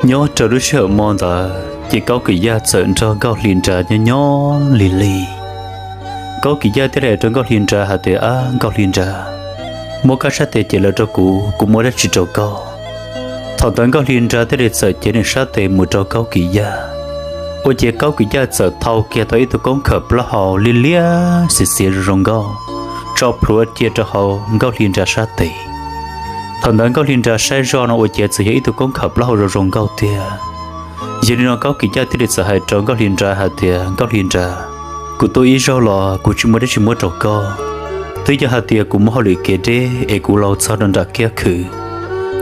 Nyob rau lub sij hawm mo ntawd ces Kaub Kim Yaj txawm nrog Nkauj Hli Nra nyob nyob lig lig. Kaub Kim Yaj thiaj li hais rau Nkauj Hli Nra hais tias, Ab Nkauj Hli Nra, muab koj sab tes cev lawm rau kuv, kuv muab dab tsi rau koj. Thaum ntawd Nkauj Hli Nra thiaj li txawm cev nws sab tes mus rau Kaub Kim Yaj. Ua ciav Kaub Kim Yaj txawm thau kiag tau ib tug koob khawm plaub hau liab liab xiav xiav zoo zoo nkauj tso plhuav cia rau hauv Nkauj Hli Nra sab tes. Thaum ntawd Nkauj Hli Nra saib zoj no ua ciav txawm yog ib tug koob khawm plaub hau zoo zoo nkauj tiag. Yog li no Kaub Kim Yaj thiaj li txawm hais rau Nkauj Hli Nra hais tias, Nkauj Hli Nra, kuv tuaj ib zaug los kuv tsis muaj dab tsi muab rau koj. Twb yog hais tias kuv mus hauj lwm kev deb es kuv laus txog rau nram kiab khw,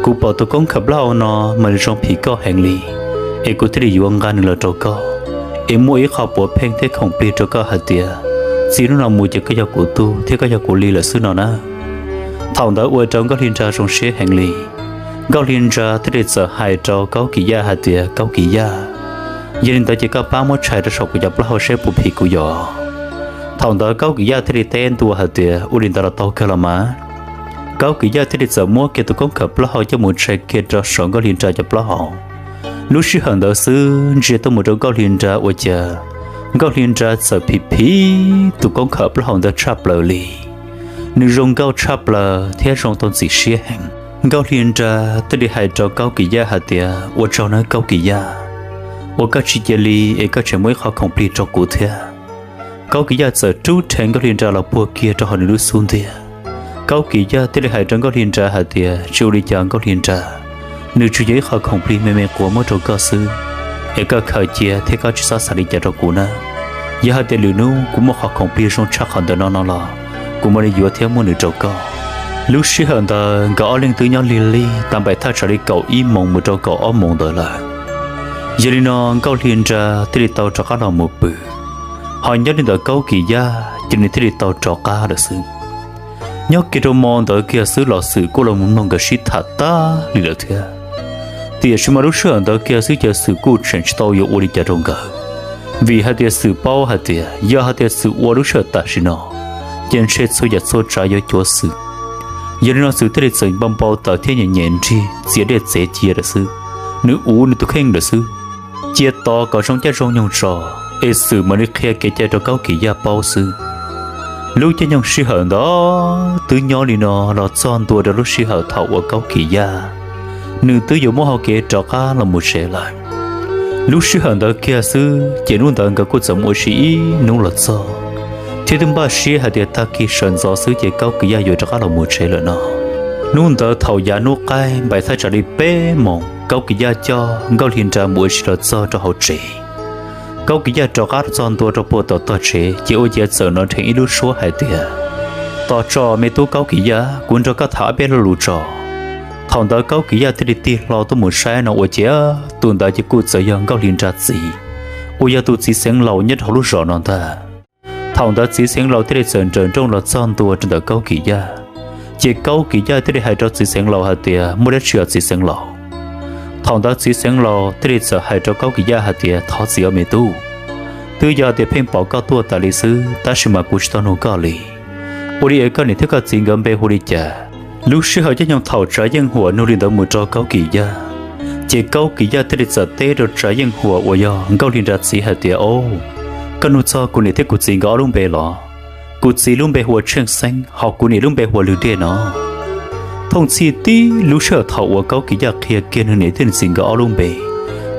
kuv pom tus koob khawm plaub hau no mas nws zoo phim koj heev li, es kuv thiaj li yuav nqa nws los rau koj, es muaj ib qho puav pheej thiab khoom plig rau koj hais tias txij hnub no mus ces koj yog kuv tug thiab koj yog kuv li lawm xwb no na. Thaum ntawd ua rau Nkauj Hli Nra zoo siab heev li. Nkauj Hli Nra thiaj li txawm hais rau Kaub Kim Yaj hais tias, Kaub Kim Yaj, yog li ntawd ces koj pab muab tshais rau saum kuv cov plaub hau seb puas phim kuv yom. Thaum ntawd Kaub Kim Yaj thiaj li teb ntua hais tias, Ua li ntawd los tau kawg los mas. Kaub Kim Yaj thiaj li txawm muab kiag tus koob khawm plaub hau coj mus tshais kiag rau saum Nkauj Hli Nra cov plaub hau. Lub sij hawm ntawd xwb ntsia tuaj mus rau Nkauj Hli Nra ua cas Nkauj Hli Nra txawm phim phim tus koob khawm plaub hau ntawd tshaj plaws li. Nws zoo nkauj tshaj plaws thiab zoo tau ntxim siab heev. Nkauj Hli Nra thiaj li hais rau Kaub Kim Yaj hais tias, Ua tsaug nawb Kaub Kim Yaj, uas koj tsis cia li es koj tseem muaj ib qho khoom plig rau kuv thiab. Kaub Kim Yaj txawm rub rhe Nkauj Hli Nra los puag kiag rau hauv nws lub xub ntiag. Kaub Kim Yaj thiaj li hais rau Nkauj Hli Nra hais tias, Tsis ua li cas Nkauj Hli Nra, nws tsuas yog ib qho khoom plig me me quas muab rau koj xwb, es koj khaws cia thiab koj tsis txhob xav li cas rau kuv na. Yog hais tias lwm hnub kuv muaj qhov khoom plig zoo tshaj qhov ntawm no no los kuv mam li yuav thiab muab nws rau koj. Lub sij hawm ntawd nkawd ob leeg twb nyob lig lig tas npaim thaj tsam li kaum ib moos mus rau kaum ob moos ntawd lawm. Yog li no Nkauj Hli Nra thiaj li tau rov qab los mus pw, ho nyob li ntawd Kaub Kim Yaj ces nws thiaj li tau rov qab lawm xwb. Nyob kiag rau mo ntawd kiag xwb los Xwm kuj los mus mloog nkawd sib tham tag li lawm thiab. Tiam sis mas lub sij hawm ntawd kiag xwb ces Xwm kuj tseem tsis tau yuav ua li cas rau nkawd, vim hais tias Xwm paub hais tias yog hais tias Xwm ua lub sij hawm tam sim no ces ntshe txhua yam txhua tsav yuav cuav Xwm. Yog li no Xwm thiaj li txawm npau npau taws thiab nyem nyem nrig txiav dej txiav cia lawm xwb. Nws uv nws tus kheej lawm xwb, cia tos kom zoo caij zoo nyoog tso, es Xwm mam li qhia kev cai rau Kaub Kim Yaj paub xwb. Lub caij nyoog sij hawm ntawd twb nyob li no los txog ntua rau lub sij hawm thaum uas Kaub Kim Yaj nws twb yuav muab hau kev rov qab los mus tsev lawm. Lub sij hawm ntawd kiag xwb ces hnub ntawd nkawd kuj txawm mus ua si ib hnub los txog, thiab twb npaj siab hais tias tag kis sawv ntxov xwb ces Kaub Kim Yaj yuav rov qab los mus tsev lawm no. Hnub ntawd thaum yav hnub qaij npaim thaj tsam li peb moos Kaub Kim Yaj coj Nkauj Hli Nra mus ua si los txog rau hauv tsev. Kaub Kim Yaj rov qab los txog ntua rau puag tom tog tsev ces ua ciav txawm hnov dheev ib lub suab hais tias, Tos tso me tub Kaub Kim Yaj, kuv nrog koj tham ob peb lo lus tso. Thaum ntawd Kaub Kim Yaj thiaj li tig hlo tuaj mus saib no ua ciav tus ntawd ces kuj txawm yog Nkauj Hli Nra txiv, uas yog tus txiv xeev laus nyob rau hauv lub zos no ntag. Thaum ntawd txiv xeev laus thiaj li txawm nrawm nrooj los txog ntua rau ntawm Kaub Kim Yaj, ces Kaub Kim Yaj thiaj li hais rau txiv xeev laus hais tias, Muaj dab tsi os txiv xeev laus? Thaum ntawd txiv xeev laus thiaj li txawm hais rau Kaub Kim Yaj hais tias, Thov txim os me tub, twb yog tias pheej pom koj tuaj tas li xwb tab sis mas kuv tsis tau nug koj li. Ua li es koj niam thiab koj txiv nkawd npe hu li cas? Lub sij hawm caij nyoog thaum Tsav Yeej Huam nug li ntawd mus rau Kaub Kim Yaj, ces Kaub Kim Yaj thiaj li txawm teb rau Tsav Yeej Huam uas yog Nkauj Hli Nra txiv hais tias, Au, koj nug txog kuv niam thiab kuv txiv nkawd ob lub npe los? Kuv txiv lub npe hu ua Tsheej Xeeb, ho kuv niam lub npe hu ua Lwg Dej no. Thooj txhij tib lub sij hawm thaum uas Kaub Kim Yaj qhia kiag nws niam thiab nws txiv nkawd ob lub npe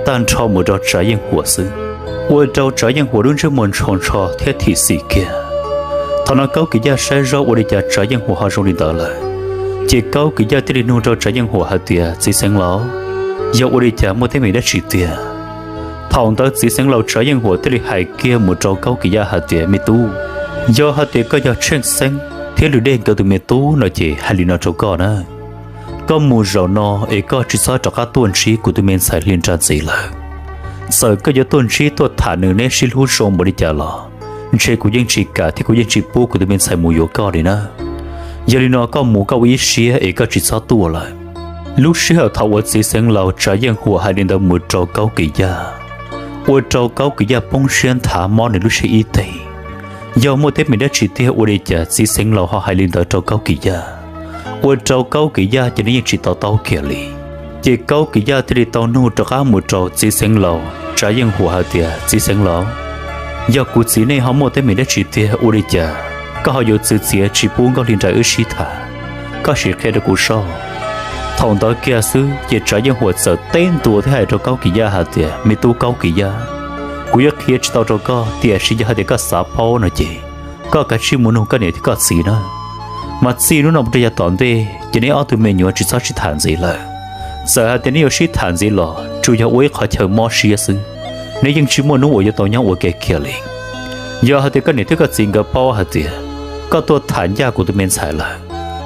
tag nrho mus rau Tsav Yeej Huam xwb, ua rau Tsav Yeej Huam lub ntsej muag ntsho ntsho thiab thim xim kiag. Thaum no Kaub Kim Yaj saib zoj ua li cas Tsav Yeej Huam ho zoo li ntawd lawm, ces Kaub Kim Yaj thiaj li nug rau Tsav Yeej Huam hais tias, Txiv xeev laus, yog ua li cas muaj teeb meem dab tsi tiag? Thaum ntawd txiv xeev laus Tsav Yeej Huam thiaj li hais kiag mus rau Kaub Kim Yaj hais tias, Me tub, yog hais tias koj yog Tsheej Xeeb thiab Lwg Dej nkawd tus me tub no ces hais li no rau koj na, koj mus zaum no es koj tsis txhob rov qab tuaj ntsib kuv tus me ntxhais Hli Nra txiv lawm. Txawm koj yuav tuaj ntsib tuaj tham nws neb sib hlub zoo npaum li cas los ntshe kuv yeej tsis kam thiab kuv yeej tsis pub kuv tus me ntxhais mus yuav koj li na. Yog li no koj mus koj ua ib siab es koj tsis txhob tuaj lawm. Lub sij hawm thaum uas txiv xeev laus Tsav Yeej Huam hais li ntawd mus rau Kaub Kim Yaj, ua rau Kaub Kim Yaj poob siab nthav mob nws lub siab ib teg. Yog muaj teeb meem dab tsi tiag ua li cas txiv xeev laus ho hais li ntawd rau Kaub Kim Yaj, ua rau Kaub Kim Yaj ces nws yeej tsis to taub kiag li. Ces Kaub Kis Yaj thiaj li tau nug rov qab mus rau txiv xeev laus Tsav Yeej Huas hais tias, Txiv xeev laus, yog kuv txiv nej ho muaj teeb meem dab tsi tiag ua li cas koj ho yuav txwv txiav tsis pub Nkauj Hli nraim wb sib tham? Koj sim qhia rau kuv soj. Thaum ntawd kiag xwb ces Tsav Yeej Huas txawm teb ntua thiab hais rau Kaub Kis Yaj hais tias, Me tub Kaub Kis Yaj, kuv yuav qhia tsis tau rau koj, tiam sis yog hais tias koj xav paub no ces koj kav tsij mus nug koj niam thiab koj txiv na. Mas txij hnub no mus rau yav tom ntej ces neb ob tug me nyuam tsis txhob sib tham ntxiv lawm. Txawm hais tias neb yuav sib tham ntxiv los tsuas yog ua ib qhov chaw mob siab xwb, neb yeej tsis muaj hnub uas yuav tau nyob ua ke kiag li. Yog hais tias koj niam thiab koj txiv nkawd paub hais tias koj tuaj tham ncaj kuv tus me ntxhais lawm,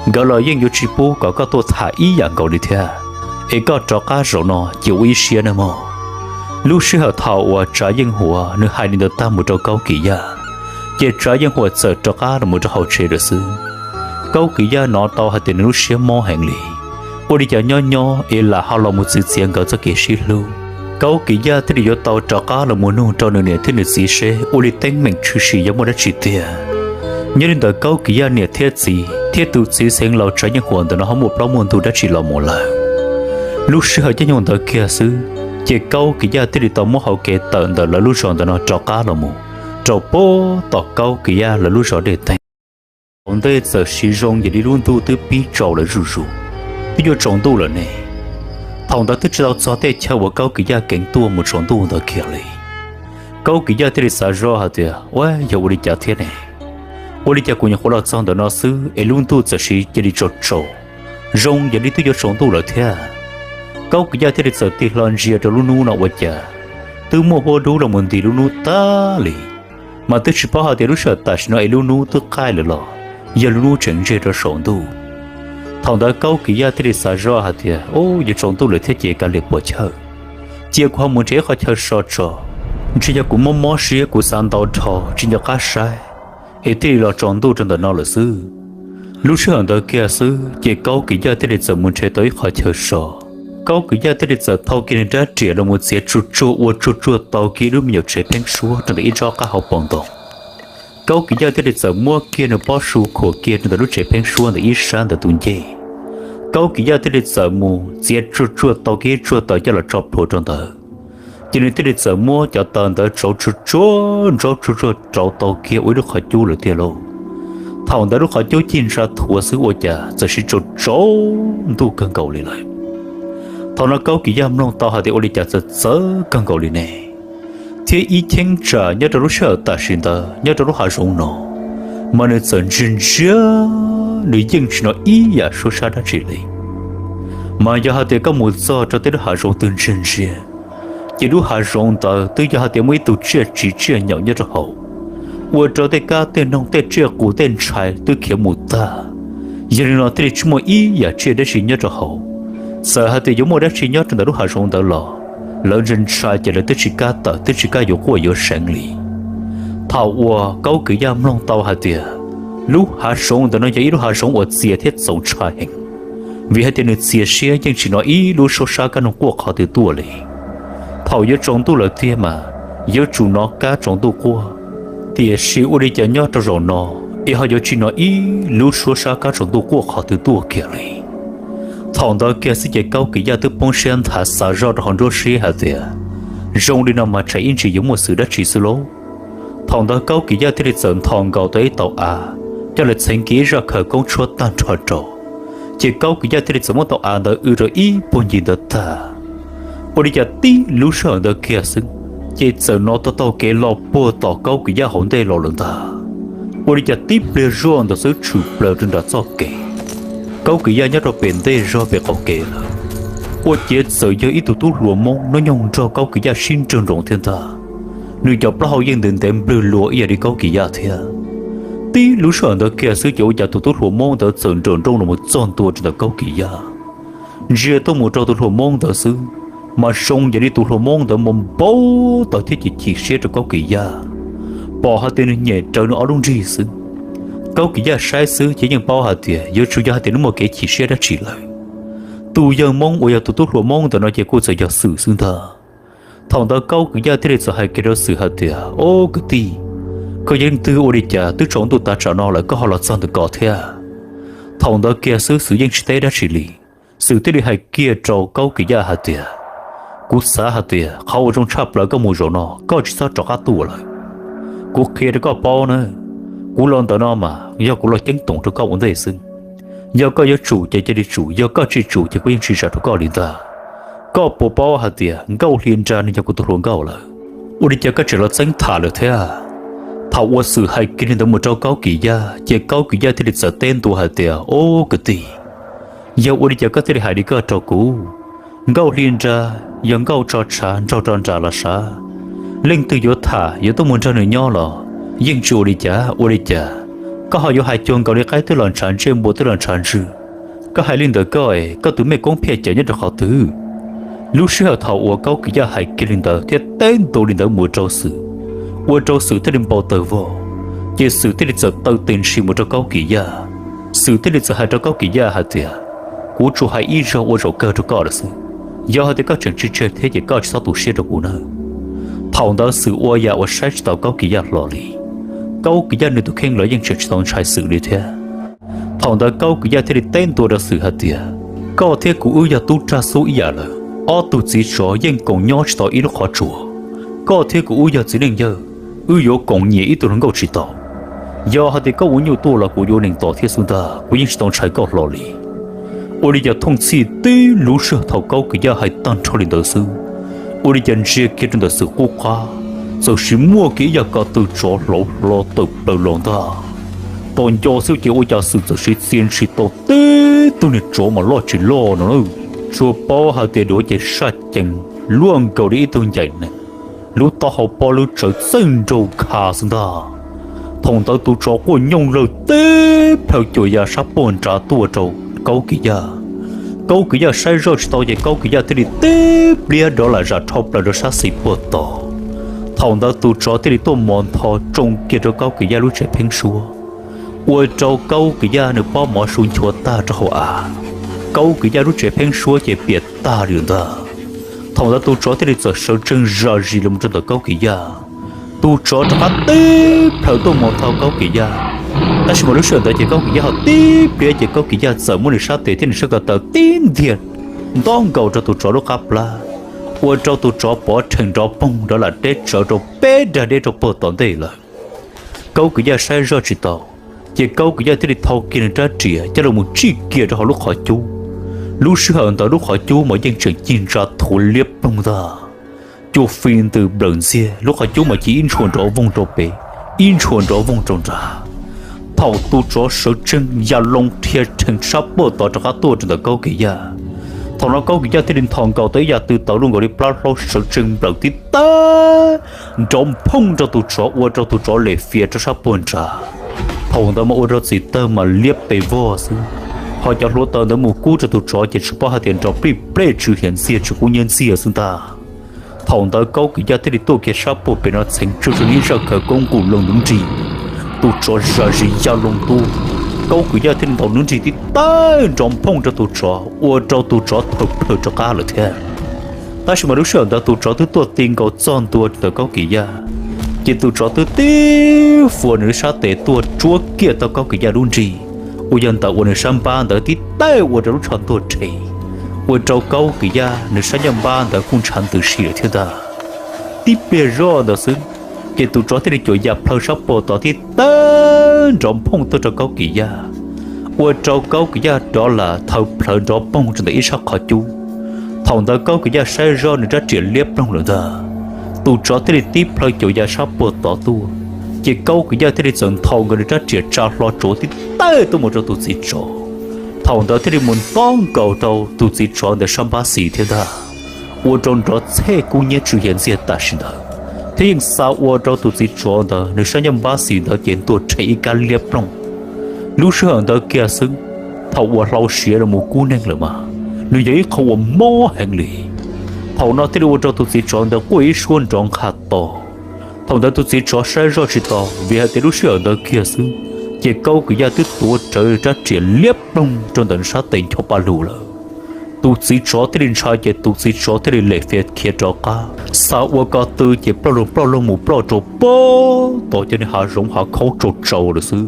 nkawd los yeej yuav tsis pub kom koj tuaj tham ib yam nkaus li thiab. Es koj rov qab zaum no cia ua ib siab nawb mog. Lub sij hawm thaum uas Tsav Yeej Huas nws hais li ntawd tag mus rau Kaub Kis Yaj, ces Tsav Yeej Huas txawm rov qab los mus rau hauv tsev lawm xwb. Kaub Kis Yaj hnov tau hais tias nws lub siab mob heev li, ua li cas nyob nyob es lam ho los mus txwv txiav nkawd txoj kev sib hlub. Kaub Kis Yaj thiaj li yuav tau rov qab los mus nug rau nws niam thiab nws txiv seb ua li teeb meem tshwm sim yog muaj dab tsi tiag. Nyob li ntawd Kaub Kis Yaj niam thiab txiv thiab tus txiv xeev laus Tsav Yeej Huas ntawm no ho muaj plaub muaj ntug dab tsi los mus lawm. Lub sij hawm caij nyoog ntawd kiag xwb, ces Kaub Kis Yaj thiaj li tau muab hau kev tawm ntawm lawv lub zos ntawm no rov qab los mus rau puag tom Kaub Kis Yaj lawv lub zos dej teeb. Hauv ntej txawm siv zoo yam li lub ntuj twb pib tsaus lawm zuj zus, twb yuav tsaus ntuj lawm ne. Thaum ntawd twb tsis tau txog tej chaw uas Kaub Kis Yaj keev tuaj mus tsaus ntuj ntawd kiag li. Kaub Kis Yaj thiaj li xav zoj hais tias, Ua, yog ua li cas thiab ne? Ua li cas kuv nyuam qhuav los txog ntawm no xwb es lub ntuj txawm siv cia li tsaus tsaus, zoo yam li twb yuav tsaus ntuj lawm thiab. Kaub Kis Yaj thiaj li txawm tig hlo ntsia rau lub hnub no ua cas twb muaj huab dub los mus nti lub hnub tag li. Mas twb tsis paub hais tias lub sij hawm tam sim no es lub hnub twb qaij lawm los yog lub hnub tseem ntsiag rau saum ntuj. Thaum ntawd Kaub Kis Yaj thiaj li xav zoj hais tias, Ub, yuav tsaus ntuj lawm thiab ces kav liam puas chawj, cia kuv ho mus nrhiav ib qhov chaw so tso. Ntshe yog kuv mob mob siab kuv xav ntau dhau tsis nco qab saib, es thiaj li los tsaus ntuj rau ntawm no lawm xwb. Lub sij hawm ntawd kiag xwb ces Kaub Kis Yaj thiaj li txawm mus nrhiav tau ib qhov chaw so. Kaub Kis Yaj thiaj li txawm thau kiag nws rab riam los mus txiav tsuag tsuag ua tsuag tsuag tau kiag ib lub me nyuam tsev pheeb suab rau ntawm ib tsob qab hauv paus ntoo. Kaub Kis Yaj thiaj li txawm muab kiag nws pob su khuam kiag rau ntawm lub tsev pheeb suab ntawm ib sab ntawm tus ncej. Kaub Kis Yaj thiaj li txawm mus txiav tsuag tsuag tau kiag ib tsuag taws coj los tso plhuav rau ntawd. Ces nws thiaj li txawm muab cov taws ntawd tsauv tsuag tsuag ntsaub tsuag tsuag rauv tau kiag ua ib lub qhov cub lawm tiag lauj. Thaum ntawd lub qhov cub cig ntsa thuav xwb ua cas txawm siv tsaus tsaus ntuj kawg nkaus li lawm. Thaum no Kaub Kis Yaj mloog tau hais tias ua li cas txawv txawv kawg nkaus li ne, thiab ib cheeb tsam nyob rau lub sij hawm tam sim ntawd nyob rau lub hav zoov no, mas nws txawm ntsia ntsia, nws yeej tsis hnov ib yam suab sab dab tsi li. Mas yog hais tias koj mus txog rau tej lub hav zoov twg ntsia ntsia, ces lub hav zoov ntawd twb yog hais tias muaj ib tug tsiaj tsiv tsiaj nyaum nyob rau hauv, ua rau tej kab tej noog tej tsiaj qus tej ntshai twb khiav mus tag. Yog li no thiaj li tsis muaj ib yam tsiaj dab tsi nyob rau hauv. Txawm hais tias yuav muaj dab tsi nyob rau ntawm lub hav zoov ntawd los lawv ntshai ntshai ces lawv twb tsis kam tawm twb tsis kam yuav quaj yuav seev li. Thaum uas Kaub Kis Yaj mloog tau hais tias lub hav zoov ntawm no yog ib lub hav zoov uas txias thiab txaus ntshai heev, vim hais tias nws txias siab yeej tsis hnov ib lub suab sab kab noog quaj qhov twg tuaj li. Thaum yuav tsaus ntuj lawm tiag mas yuav tsum hnov kab tsaus ntuj quaj, tiam sis ua li cas nyob rau zaum no es ho yuav tsis hnov ib lub suab sab kab tsaus ntuj quaj qhov twg tuaj kiag li. Thaum ntawd kiag xwb ces Kaub Kis Yaj twb poob siab nthav xav zoj rau hauv nruab siab hais tias zoo li no mas tsam ib ntsis yuav muaj xwm dab tsi xwb lauj. Thaum ntawd Kaub Kis Yaj thiaj li txawm nthos nkaus tau ib tauv av coj los txheev kiag ib zaj khawv koob tshuab tag nrho rau. Ces Kaub Kis Yaj thiaj li txawm muab tauv av ntawd w rau ib puag ncig ntawd tag. Ua li cas tib lub sij hawm ntawd kiag xwb, ces txawm hnov tau taug kev los puag tom Kaub Kis Yaj hauv ntej los lawm ntag. Ua li cas tib pliag zoj ntawd xwb tshwm plaws rau nram txoj kev, Kaub Kis Yaj nyob rau pem ntej zog pem qaum kev lawm. Ua ciav txawm yog ib tug tub hluas Hmoob hnub nyoog nrog Kaub Kis Yaj sib nrawg nroos thiab ntag. Nws cov plaub hau yeej ntev ntev nplwg luas ib yam li Kaub Kis Yaj thiab. Tib lub sij hawm ntawd kiag xwb ces ua cas tus tub hluas Hmoob ntawd txawm nrawm nroos los mus txog ntua rau ntawm Kaub Kis Yaj, ntsia tuaj mus rau tus hluas Hmoob ntawd xwb, mas zoo yam li tus hluas Hmoob ntawd mus npau taws thiab chim chim siab rau Kaub Kis Yaj, pom hais tias nws nyem raws nws ob lub nrig xwb. Kaub Kis Yaj saib xwb ces yeej paub hais tias yuav tsum yog hais tias nws muaj kev chim siab dab tsi lawm. Tus yawg Hmoob uas yog tus tub hluas Hmoob ntawm no ces kuj txawm yog Xwm xwb ntag. Thaum ntawd Kaub Kis Yaj thiaj li txawm hais kiag rau Xwm hais tias, Ob kwv tij, koj yog leej twg ua li cas twb tsaus ntuj tav tsam no lawm koj ho los txog ntawm ko thiab? Thaum ntawd kiag xwb Xwm yeej tsis teb dab tsi li. Xwm thiaj li hais kiag rau Kaub Kis Yaj hais tias, kuv xav hais tias qhov uas zoo tshaj plaws koj mus zaum no koj tsis txhob rov qab tuaj lawm. Kuv qhia rau koj paub na, kuv los ntawm no mas yog kuv los ceeb toom rau koj ua ntej xwb. Yog koj yuav tsum ces cia li tsum, yog koj tsis tsum ces kuv yeej tsis zam rau koj li ntag. Koj puas paub hais tias Nkauj Hli Nra nws yog kuv tus hluas nkauj lawm, ua li cas koj tseem los txeeb tham lawm thiab? Thaum uas Xwm hais kiag li ntawd mus rau Kaub Kis Yaj ces Kaub Kis Yaj thiaj li txawm teb ntua hais tias, ub kwv tij, yog ua li cas koj thiaj li hais li koj rau kuv? Nkauj Hli Nra yog nkauj tso tshav nraug rau nram los sav, leej twg yuav tham yuav tuaj mus nrog nws nyob los yeej tsis ua li cas. Ua li cas koj ho yuav hais cuag nkaus li qaib twb los ntshav ntsej npua twb los ntshav ntswg? Koj hais li ntawd koj es koj tus mej koob phiaj cawm nyob rau qhov twg? Lub sij hawm thaum uas Kaub Kis Yaj hais kiag li ntawd thiab teb ntua li ntawd mus rau Xwm, ua rau Xwm thiaj li npau taws vog, ces Xwm thiaj li txawm taw tes ntshis mus rau Kaub Kis Yaj. Xwm thiaj li txawm hais rau Kaub Kis Yaj hais tias, kuv tsuas hais ib zaug ua zaum kawg rau koj lawm xwb, yog hais tias koj tseem tsis tseg thiab ces koj tsis txhob tu siab rau kuv nawb. Thaum ntawd Xwm ua yam uas saib tsis taus Kaub Kis Yaj hlo li. Kaub Kis Yaj nws tus kheej los yeej tseem tsis tau ntshai Xwm li thiab. Thaum ntawd Kaub Kis Yaj thiaj li teb ntua rau Xwm hais tias, koj thiab kuv wb yog tub rag xub ib yam lawm, ob tug txiv tsov yeej koom nyob tsis tau ib lub qhov tsua. Koj thiab kuv wb yog txiv neej yawg, wb yuav koom nyiam ib tug hluas nkauj tsis tau. Yog hais tias koj ua nyuj tuaj los kuv yuav nees tos thiab xwb ntag, kuv yeej tsis tau ntshai koj hlo li. Ua li cas thooj txhij tib lub sij hawm thaum Kaub Kis Yaj hais tag nrho li ntawd xwb, ua li cas ntsia kiag rau ntawm Xwm qub qab, txawm sis muaj kiag ib yam ko tw tsov hlauv hlo tawm plaws los ntag. Tos nco xwb ces ua cas Xwm txawm sis txia ntshis tau tib tug niag tsov mas loj tsis loj no na, tsuas paub hais tias duav ces saj cees luaj nkaus li ib tug ncaim nees, lub taub hau pob lub tsawv txawj nraug kha xwb ntag. Thaum ntawd tus tsov quaj nyooj lawg tib plhaw cuam ya sab puag nrad tuaj rau Kaub Kis Yaj. Kaub Kis Yaj saib zoj tsis tau ces Kaub Kis Yaj thiaj li tib pliag dov lam zam dhau plaws rau sab xis puag tod. Thaum ntawd tus tsov thiaj li tuaj mos ntho tsoo kiag rau Kaub Kis Yaj lub tsev pheeb suab, ua rau Kaub Kis Yaj nws pob mov su nchuav tag rau hauv av. Kaub Kis Yaj lub tsev pheeb suab ces piam tag li ntag. Thaum ntawd tus tsov thiaj li txawm sawv tsees zam zis los rau ntawm Kaub Kis Yaj. Tus tsov rov qab tib plhaw tuaj mos ntho Kaub Kis Yaj, tab sis mas lub sij hawm ntawd ces Kaub Kis Yaj ho tib pliag ces Kaub Kis Yaj txawm muab nws sab tes thiab nws sab ko taw tib ntiag nto nkaus rau tus tsov lub qab plab, ua rau tus tsov pov rhees nrov poog nrov lam deb tsawv rau peb dag deb rau puag tom ntej lawm. Kaub Kis Yaj saib zoj tsis tau, ces Kaub Kis Yaj thiaj li thau kiag nws rab riam coj los mus tsij kiag rau hauv lub qhov cub. Lub sij hawm ntawd lub qhov cub mas yeej tseem cig ntsa thuav liab ploog ntag, cua fi ntws nplawm ntxiag, lub qhov cub mas ci ib ntshua nrov voog rau pem, ib ntshua nrov voog rau nrad. Thaum tus tsov sawv tsees ya loo dhia rhees sab puag tod rov qab tuaj rau ntawm Kaub Kis Yaj, thaum no Kaub Kis Yaj thiaj li nthos nkaus tau ib yam tw tawv luaj nkaus li plab hlaub sawv tsees nplawm tib tag nrov phooj rau tus tsov ua rau tus tsov lem fias rau sab puag nrad. Thaum ntawd mas ua rau txim tawg mas liab pes vog xwb, ho cov hluav taws ntawd mus kub rau tus tsov ces tsis paub hais tias nrov plij plej tsw hiav ntxiag tsw kub nyiab ntxiag xwb ntag. Thaum ntawd Kaub Kis Yaj thiaj li tuaj kiag sab puag pem no txheev tsw rau nws zaj khaws koob nqus loo nws lub nrig. Tus tsov zam zis ya loo tuaj, Kaub Kis Yaj thiaj li ntaus nws lub nrig tib tag nrov phooj rau tus tsov ua rau tus tsov thawm plhaw rov qab lawm thiab. Tab sis mas lub sij hawm ntawd tus tsov twb tuaj ti nkaus txog ntua ntawm Kaub Kis Yaj, ces tus tsov twb tib fuas nws lub sab tes tuaj tsuab kiag tau Kaub Kis Yaj lub nrig, uas yog ntawm uas nws sab npab ntawd tib tag ua rau lub tsho ntuag rhe, ua rau Kaub Kis Yaj nws sab ncaj npab ntawd kuj ntshav ntws si lawm thiab ntag. Tib pliag zoj ntawd xwb, ces tus tsov thiaj li cuam ya plhaw sab puag tod tib tag nrov phooj tuaj rau Kaub Kis Yaj, ua rau Kaub Kis Yaj rov lam thawm plhaw nrov poog rau ntawm ib sab qhov cub. Thaum ntawd Kaub Kis Yaj saib zoj nws rab riam liab ploog lawm ntag, tus tsov thiaj li tib plhaw cuam ya sab puag tod tuaj, ces Kaub Kis Yaj thiaj li txawm nthos nkaus nws rab riam tsa hlo tsuav tib tag tuaj mus rau tus txiv tsov. Thaum ntawd thiaj li mus nto nkaus rau tus txiv tsov ntawd sab npab xis thiab ntag, ua rau nrov txhej kub nyiab tsw hiav ntxiag tam sim ntawd, thiab yeej xa ua rau tus txiv tsov ntawd nws sab ncaj npab xis ntawd ces ntuag rhe ib kab liab ploog. Lub sij hawm ntawd kiag xwb, thaum uas hlau siav los mus kub neeg lawm mas, nws yog ib qho uas mob heev li. Thaum no thiaj li ua rau tus txiv tsov ntawd quaj ib suab nrov nqha to. Thaum ntawd tus txiv tsov saib zoj tsis tau vim hais tias lub sij hawm ntawd kiag xwb, ces Kaub Kis Yaj twb tuav rawv rab riam liab ploog rau ntawm nws sab tes ncho pa lug lawm. Tus txiv tsov thiaj li ntshai ces tus txiv tsov thiaj li lem fias khiav rov qab, xa ua ko tw ces ploj lug ploj lug mus ploj rau puag tod cov niag hav zoov hav khaub tsau tsau lawm xwb.